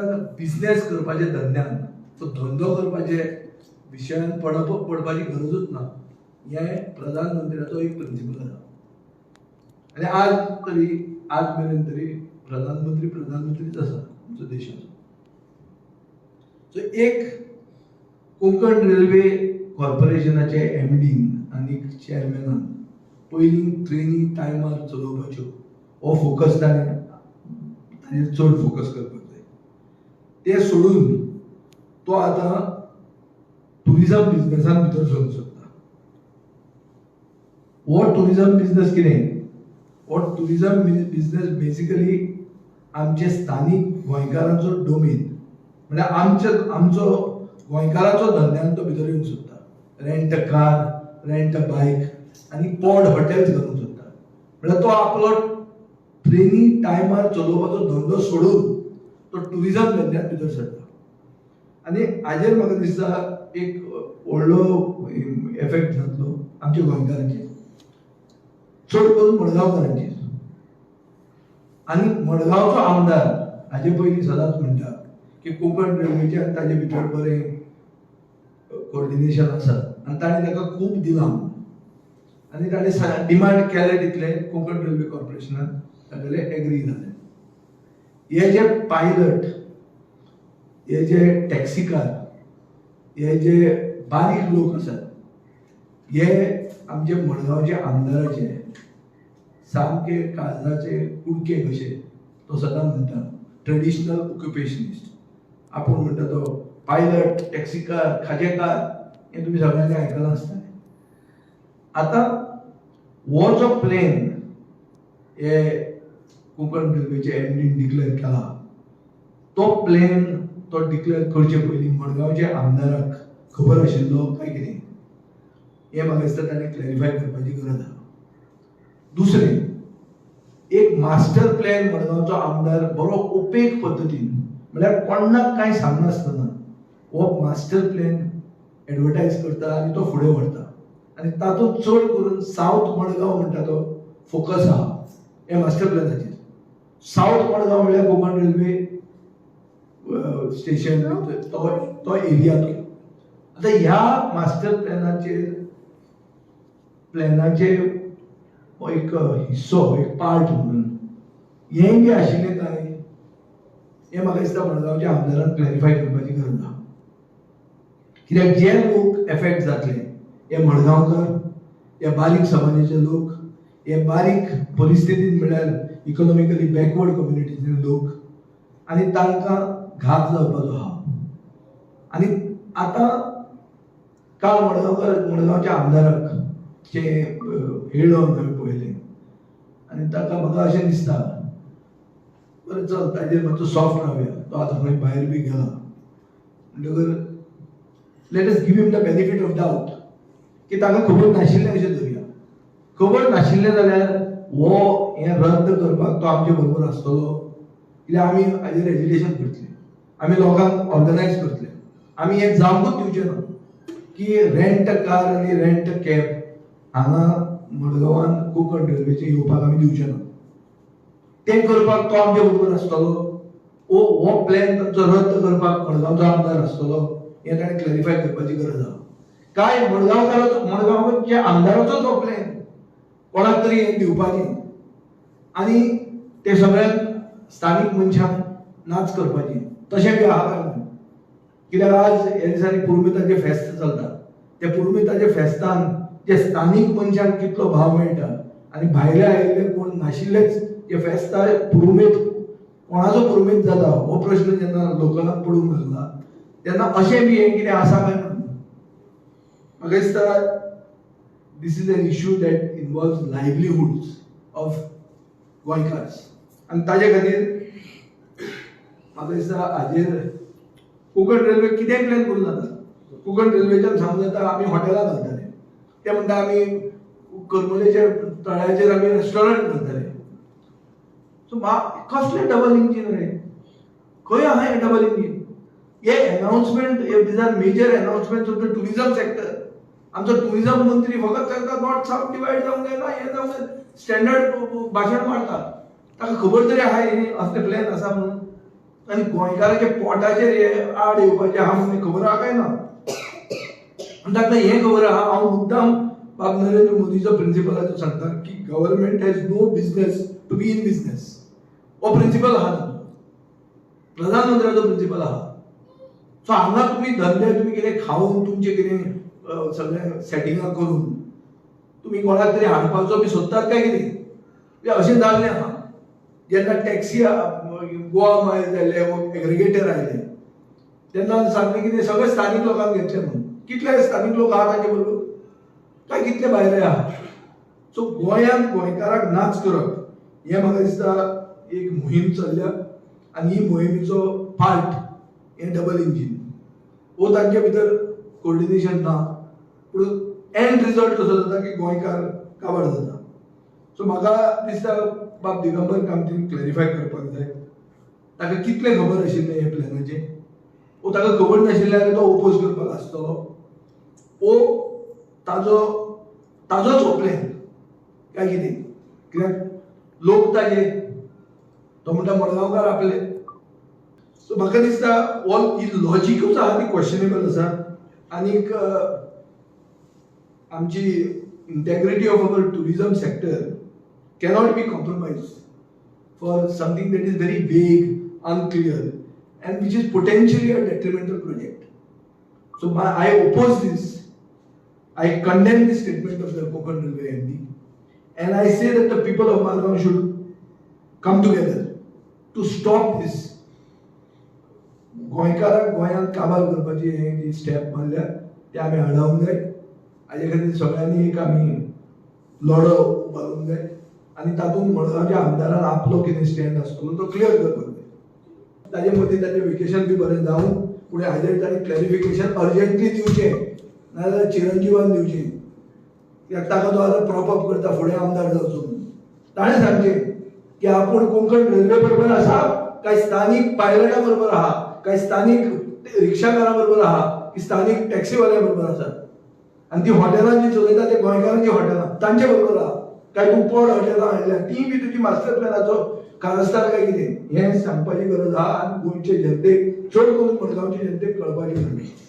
गोंयकारांक बिजनेस करपाच्या धंद्यान, तो धंदो करपाचे विशयान पडपाची गरजूच ना. हें प्रधानमंत्र्याचो एक प्रिंसिपल आसा. आनी आज मेरेन तरी प्रधानमंत्री प्रधानमंत्रीच आसा आमचो देशाचो. सो एक कोंकण रेल्वे कॉर्पोरेशनाचे एमडीन आनी चेअरमॅनान पयलीं ट्रेनी टायमार चलोवपाच्यो हो फोकस ताणें ताजेर चड फोकस करपाक जाय. तें सोडून तो आतां ट्युरिजम बिजनसान भितर सरूंक सोदता. हो ट्युरिजम बिजनस कितें? हो ट्युरिजम बिजनस बेसिकली आमचे स्थानीक गोंयकारांचो डोमेन, म्हळ्यार आमचो गोंयकारांचो धंद्यान तो भितर येवंक सोदता. Rent a car, rent a bike आनी पॉड हॉटेल्स घालूंक सोदता. म्हळ्यार तो आपलो ट्रेनी टायमार चलोवपाचो धंदो सोडून तो ट्युरिजम धंद्यात भितर सरता. आनी हाजेर म्हाका दिसता एक व्हडलो एफेक्ट जातलो आमच्या गोंयकारांचेर, चड करून मडगांवकारांचेर. आनी मडगांवचो आमदार हाजे पयलीं सदांच म्हणटा की कोंकण रेल्वेचें आनी ताजे भितर बरें कोऑर्डिनेशन आसा आनी ताणें ताका खूब दिलां म्हणून. आनी ताणें डिमांड केलें तितलें कोंकण रेल्वे कॉर्पोरेशनान तागेले एग्री जालें. हे जे पायलट, हे जे टॅक्सीकार, हे जे बारीक लोक आसात, हे आमचे मडगांवचे आमदाराचे सामके काळजाचे कुडके कशे. तो सदां म्हणटा ट्रेडिशनल ऑक्युपेशनिस्ट आपूण म्हणटा. तो पायलट, टॅक्सीकार, खाजेकार, हें तुमी सगळ्यांनी आयकलां आसतलें. आतां हो जो प्लॅन हे कोंकण रेल्वेचे एमडीन डिक्लेअर केला, तो प्लॅन तो डिक्लेअर करचे पयलीं मडगांवच्या आमदाराक खबर आशिल्लो काय कितें, हें म्हाका दिसता ताणें क्लॅरिफाय करपाची गरज आसा. दुसरें, एक मास्टर प्लॅन मडगांवचो आमदार बरो ओपेक पद्दतीन, म्हळ्यार कोणाक कांय सांगनासतना हो मास्टर प्लॅन एडवर्टायज करता आनी तो फुडें व्हरता. आनी तातूंत चड करून सावथ मडगांव म्हणटा तो फोकस आहा हे मास्टर प्लॅनाचेर. सावथ मडगांव म्हळ्यार कोंकण रेल्वे स्टेशन, तो तो एरिया. तो आतां ह्या मास्टर प्लॅनाचे एक हिस्सो, एक पार्ट म्हणून हें बी आशिल्लें काय, हें म्हाका दिसता मडगांवच्या आमदारान क्लॅरिफाय करपाची गरज आहा. कित्याक जे लोक एफेक्ट जातले हे मडगांवकर, हे बारीक समाजाचे लोक, हे बारीक परिस्थितीन, म्हळ्यार इकॉनॉमिकली बॅकवर्ड कम्युनिटीचे लोक, आनी तांकां घात जावपाचो आहा. आनी आतां काल मडगांवच्या आमदाराक चे हेळोवन हांवें पळयलें आनी ताका म्हाका अशें दिसता, बरें चल, ताजेर मातसो सॉफ्ट रावया, तो आतां खंय भायर बी गेला म्हणटकर let us give him the benefit of doubt की ताका खबर नाशिल्लें अशें धरुया. खबर नाशिल्लें जाल्यार हो हें रद्द करपाक तो आमचे बरोबर आसतलो? कित्याक आमी हाजेर एजिटेशन करतले, आमी लोकांक ऑर्गनायज करतले. आमी हें जावंकूच दिवचें ना की रेंट कार आनी रेंट कॅब हांगा मडगांवान कोंकण रेल्वेचेर येवपाक आमी दिवचे ना. तें करपाक तो आमचे बरोबर आसतलो? ओ हो प्लॅन तांचो रद्द करपाक मडगांवचो आमदार आसतलो, हें ताणें क्लॅरिफाय करपाची गरज आहा. काय मडगांवकाराचो, मडगांवच्या आमदाराचो तो प्लॅन कोणाक तरी हें दिवपाचें आनी ते सगळ्यांक स्थानीक मनशांक नाच करपाची, तशें बी आहा काय म्हणून. कित्याक आज ह्या दिसांनी पुरुमेंताचें फेस्त चलता. त्या पुरुमेंताच्या फेस्तान जे स्थानीक मनशांक कितलो भाव मेळटा आनी भायले आयिल्ले कोण नाशिल्लेच जे फेस्ता पुरुमेंत, कोणाचो पुरुमेंत जाता हो प्रश्न जेन्ना लोकलांक पडूंक लागला तेन्ना अशें बी हें कितें आसा काय म्हणून. म्हाका दिसता this is an issue that involves livelihoods of Goenkars. आनी ताजे खातीर म्हाका दिसता हाजेर कोंकण रेल्वे कितेंय प्लॅन करूं जाता. कोंकण रेल्वेच्यान सांगूं जाता आमी हॉटेलां घालतले, ते म्हणटा आमी करमलेच्या तळ्याचेर आमी रेस्टॉरंट घालतले. सो कसलें डबल इंजीन रे? खंय आहा हें डबल इंजीन? हे announcement, these are major announcement of the tourism sector. आमचो टुरिझम मंत्री फकत सांगता नॉर्थ सावथ डिवायड जावंक जायना, हें जावंक जायना, स्टँडर्ड भाशण मारता. ताका खबर तरी आहा हे असले प्लॅन आसा म्हणून? आनी गोंयकाराच्या पोटाचेर हे आड येवपाचें आहा म्हणून खबर आहा काय ना? आनी तांकां हें खबर आहा. हांव मुद्दाम बाब नरेंद्र मोदीचो प्रिंसिपलाचो सांगता की government has no business to be in business. हो प्रिंसिपल आहा तांचो, प्रधानमंत्र्याचो प्रिंसिपल आहा. सो हांगा तुमी धंदे, तुमी कितें खावन तुमचें कितें सगळें सेटिंगां करून तुमी कोणाक तरी हाडपाचो बी सोदतात काय कितें? अशें जाल्लें आहा. जेन्ना टॅक्सी गोवा मायल जाले, एग्रिगेटर आयले, तेन्ना सांगलें कितें सगळे स्थानीक लोकांक घेतले म्हणून. कितले स्थानीक लोक आहा तांचे बरोबर काय कितले भायले आहा? सो गोंयांत गोंयकाराक नाच करप हें म्हाका दिसता एक मोहीम चल्ल्या आनी ही मोहिमेचो पार्ट हें डबल इंजीन. वो तांचे भितर कोर्डिनेशन ना, पूण एंड रिजल्ट कसो जाता की गोंयकार काबार जाता. सो म्हाका दिसता बाब दिगंबर कामतीन क्लॅरिफाय करपाक जाय, ताका कितलें खबर आशिल्लें हे प्लॅनाचें. वो ताका खबर नाशिल्लें जाल्यार तो ओपोज करपाक आसतलो. वो ताजो ताजोच हो प्लॅन काय कितें? कित्याक लोक ताजे, तो म्हणटा मडगांवकार आपले. सो म्हाका दिसता हो ही लॉजिकूच आहा ती क्वेश्चनेबल आसा. आनीक आमची integrity of our tourism sector cannot be compromised for something that is very vague, unclear, and which is potentially a detrimental project. So I oppose this. I condemn the statement of the Konkan Railway MD, and I say that the people of Margao should come together to stop this. गोंयकाराक गोंयांत काबार करपाची हे जी step मारल्या ते आमी आडावंक जाय. हाजे खातीर सगळ्यांनी एक आमी लढो उबारूंक जाय आनी तातूंत मडगांवच्या आमदारान आपलो कितें स्टँड आसतलो तो क्लियर करपाक जाय. ताजे मदीं ताजें वेकेशन बी बरें जावं, पूण हाजेर ताणें क्लॅरिफिकेशन अर्जंटली दिवचें, नाजाल्यार चिरंजीवान दिवचें. कित्याक ताका तो आतां प्रॉप अप करता फुडें आमदार जावचो म्हणून. ताणें सांगचें की आपूण कोंकण रेल्वे बरोबर आसा काय स्थानीक पायलटा बरोबर आहा, काय स्थानीक रिक्षाकारा बरोबर आहा, की स्थानीक टॅक्सीवाल्या बरोबर आसा, आनी ती हॉटेलां जी चलयता ते गोंयकारांची हॉटेलां तांचे बरोबर आहा, काय तूं पोड हॉटेलां हाडल्या ती बी तुजी मास्टर प्लॅनाचो कारस्थान काय कितें, हें सांगपाची गरज आहा. आनी गोंयचे जनतेक, चड करून मडगांवचे जनतेक कळपाची गरज आसा.